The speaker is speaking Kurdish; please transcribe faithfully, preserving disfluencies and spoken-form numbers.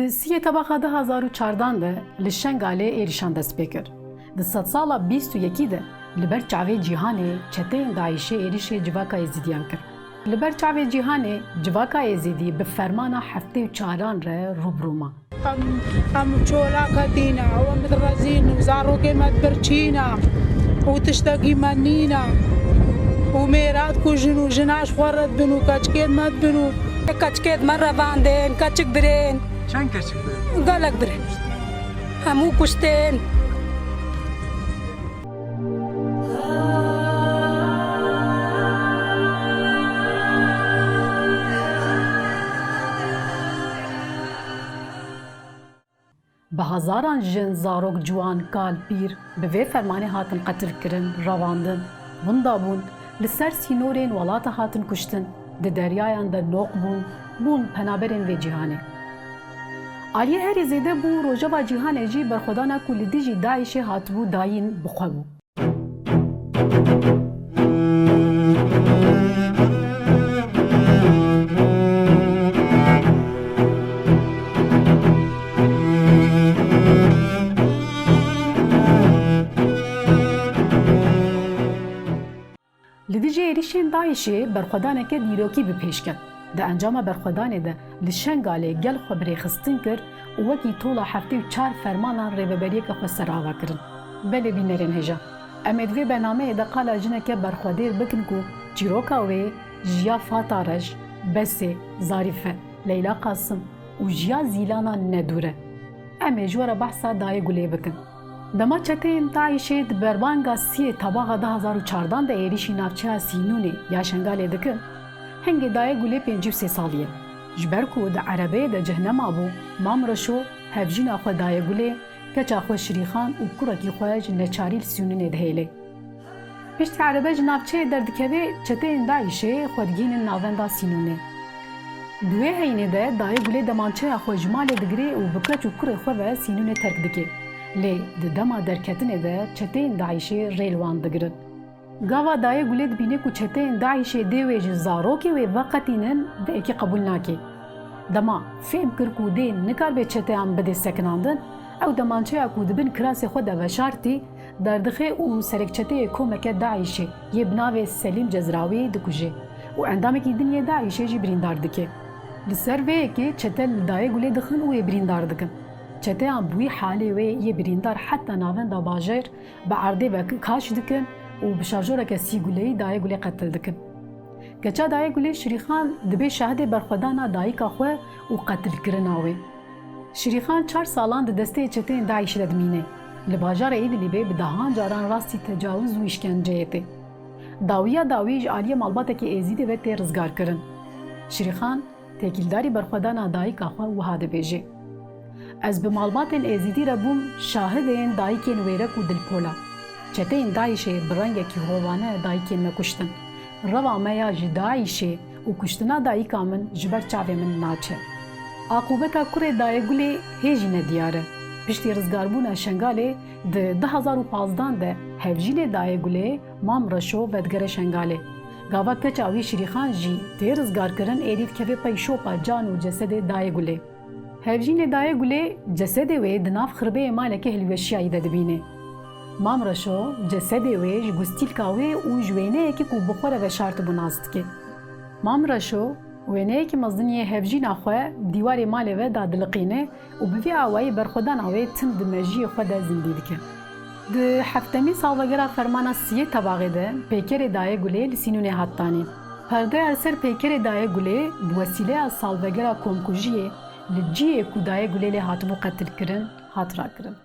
Di siyê tebaxa du hazar û çardan de li Şengalê êrîşan dest pê kir. Di sedsala bîst û yekî de li ber çavê cîhanê çeteyên DAIŞê êrîşê civaka Êzidiyan kir. Li ber çavê cîhanê civaka Êzidî bi fermana heftê û çaran re rû bi rû ma. Em, em çola ketîne, ew em direzîn û zarokê me dibirçîne û tiştekî me nîne û mêra dikujin û jina ji xwe re dibin û keçikê me dibin û keçikê me revandên, keçik birên. Çend keçik birên? Gelek birên. Hemû kuştên. Bi hezaran jin, zarok, ciwan, kal, pîr bi vê fermanê hatin qetilkirin, revandin, winda bûn, li ser sînorên welata hatin kuştin, di deryayan de noq bûn, bûn penaberên vê cîhanê. Aliyê herî zêde bû rojeva cîhanê jî berxwedana ku li dijî DAIŞê hatibû dayîn bi xwe bû. Li dijî êrîşên DAIŞê berxwedaneke dîrokî bi pêş ket. Di encama berxwedanê de li Şengalê gel xwe bi rêxistin kir û wekî tola heftê û çar fermanan rêveberiyeke xweser ava kirin. Belê bînerên hêja, em ê di vê bernameyê de qala jineke berxwedêr bikin ku çîroka wê ji ya Fata Rej, Besê, Zarîfe, Leyla Qasim û ji ya Zîlanan ne dûr e. Em ê ji we re behsa Dayê Gulê bikin. Dema çeteyên DAIŞê di berbanga siyê Tebaxa du hazar û çardan de êrîşî navçeya Sînûnê ya Şengalê dikin, hingê Dayê Gulê pêncî û sê salî ye. Ji ber ku di erebeyê de cih nemabû, Mam Reşo, hevjîna xwe Dayê Gulê, keça xwe Şirîxan û kurekî xwe ji neçarî li Sînûnê dihêlê. Piştî erebe ji navçeyê derdikeve, çeteyên DAIŞê xwe digihînin navenda Sînûnê. Di wê heyînê de Dayê Gulê demançeya xwe ji malê digire û bi keç û kurê xwe ve Sînûnê terk dike. Lê di dema derketinê de çeteyên DAIŞê rê li wan digirin. Gava Dayê Gulê dibîne ku çeteyên DAIŞê dê wê ji zarokê wê veqetînin, di êkî qebûl nake. Dema fêm kir ku dê nikaribe çeteyan bide sekinandin, ew demançeya ku di bin kirasê xwe de veşartî, derdixe û serokçeteyê komeke DAIŞê yê bi navê Selîm Cezrawî dikuje û endamekî din yê DAIŞê jî birîndar dike. Li ser vê yekê çete li Dayê Gulê dixin û wê birîndar dikin. Çeteyan bi wî halê wê yê birîndar heta navenda bajêr bi erdê ve kaş dikin û bi şarjoreke sî guleyî Dayê Gulê qetil dikin. Keça Dayê Gulê Şirîxan dibe şahidê berxwedana dayika xwe û qetilkirina wê. Şirîxan çar salan di desteyê çeteyên DAIŞ de dimîne. Li bajarê Îdlîbê bi dehan caran rastî tecawiz û îşkenceyê tê. Dawiya dawî ji aliyê malbatekî Êzîdî ve tê rizgarkirin. Şirîxan, têkildarî berxwedana dayika xwe wiha dibêje: Ez bi malbatên Êzîdî re bûm şahidên dayikên wêrek û dilpola. Çeteyên DAIŞê bi rengekî hovane dayikên me kuştin. Reva me ya ji DAIŞê û kuştina dayika min ji ber çavê min naçe. Aqûbeta kurê Dayê Gulê hê jî nediyar e. Piştî rizgarbûna Şengalê di du hazar û pazdan de hevjînê Dayê Gulê, Mam Reşo, vedigere Şengalê. Gava keça wî Şirîxan jî tê rizgarkirin, êdî dikeve pey şopa can û cesedê Dayê Gulê. Hevjînê Dayê Gulê cesedê wê di nav xirbeyê maleke hilweşiyayî de dibîne. Mam Reşo cesedê wê ji gustîlka wê û ji wêneyekî ku bi xwe re veşartibû nas dike. Mam Reşo wêneyekî mezin yê hevjîna xwe dîwarê malê ve dadiliqîne û bi vî awayî berxwedana wê tim di mejiyê xwe de zindî dike. Di heftemîn salvegera fermana siyê Tebaxê de peykerê Dayê Gulê li Sînûnê hat danîn. Perdeya li ser peykerê Dayê Gulê bi wesîleya salvegera komkujiyê li cihê ku Dayê Gulê lê hatibû qetilkirin, hat rakirin.